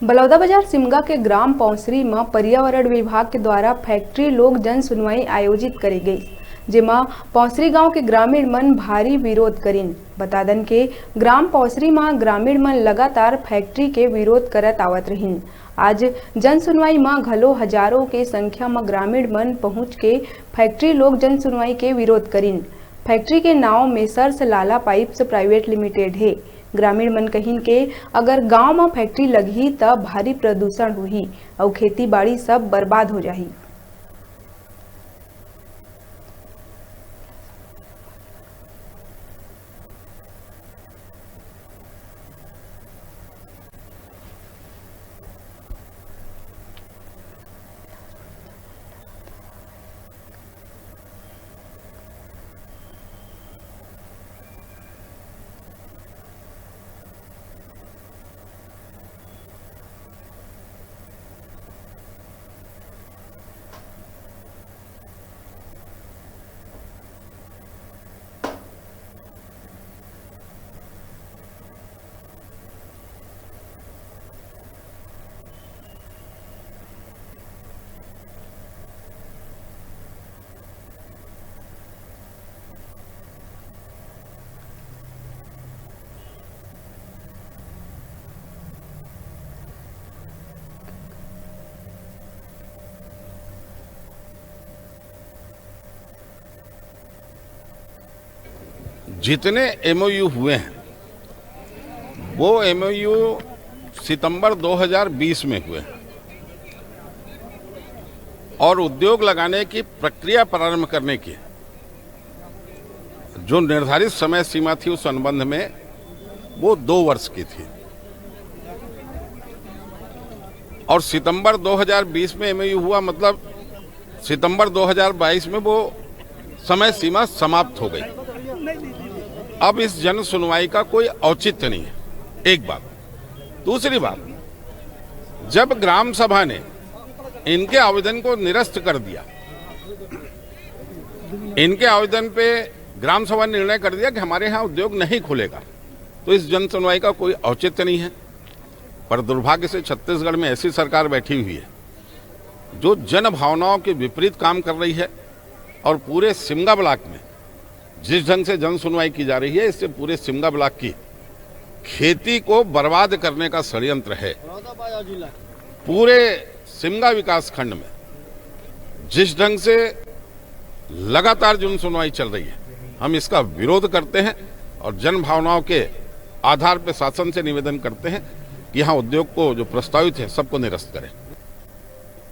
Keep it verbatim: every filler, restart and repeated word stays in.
बलौदाबाजार सिमगा के ग्राम पौंसरी म पर्यावरण विभाग के द्वारा फैक्ट्री लोक जन सुनवाई आयोजित करे गई, जेमा पौंसरी गांव के ग्रामीण मन भारी विरोध करिन। बता दन के ग्राम पौंसरी म ग्रामीण मन लगातार फैक्ट्री के विरोध करत आवत रहिन। आज जन सुनवाई म घलो हजारों के संख्या म ग्रामीण मन पहुंच के फैक्ट्री लोक जन सुनवाई के विरोध करिन। फैक्ट्री के नाव मेसर्स लाला पाइप्स प्राइवेट लिमिटेड हे। ग्रामीण मन कहिन के अगर गांव म फैक्ट्री लगही त भारी प्रदूषण होही अउ खेती बाड़ी सब बर्बाद हो जाही। जितने एमओयू हुए हैं, वो एमओयू सितंबर दो हज़ार बीस में हुए हैं और उद्योग लगाने की प्रक्रिया प्रारंभ करने की जो निर्धारित समय सीमा थी उस अनुबंध में, वो दो वर्ष की थी। और सितंबर दो हज़ार बीस में एमओयू हुआ, मतलब सितंबर दो हज़ार बाईस में वो समय सीमा समाप्त हो गई। अब इस जन सुनवाई का कोई औचित्य नहीं है, एक बात। दूसरी बात, जब ग्राम सभा ने इनके आवेदन को निरस्त कर दिया, इनके आवेदन पे ग्राम सभा ने निर्णय कर दिया कि हमारे यहाँ उद्योग नहीं खुलेगा, तो इस जन सुनवाई का कोई औचित्य नहीं है। पर दुर्भाग्य से छत्तीसगढ़ में ऐसी सरकार बैठी हुई है जो जन भावनाओं के विपरीत काम कर रही है और पूरे सिमगा ब्लॉक में जिस ढंग से जन सुनवाई की जा रही है, इससे पूरे सिमगा ब्लॉक की खेती को बर्बाद करने का षड्यंत्र है। पूरे सिमगा विकास खंड में जिस ढंग से लगातार जन सुनवाई चल रही है, हम इसका विरोध करते हैं और जन भावनाओं के आधार पर शासन से निवेदन करते हैं कि यहाँ उद्योग को जो प्रस्तावित है, सबको निरस्त करें।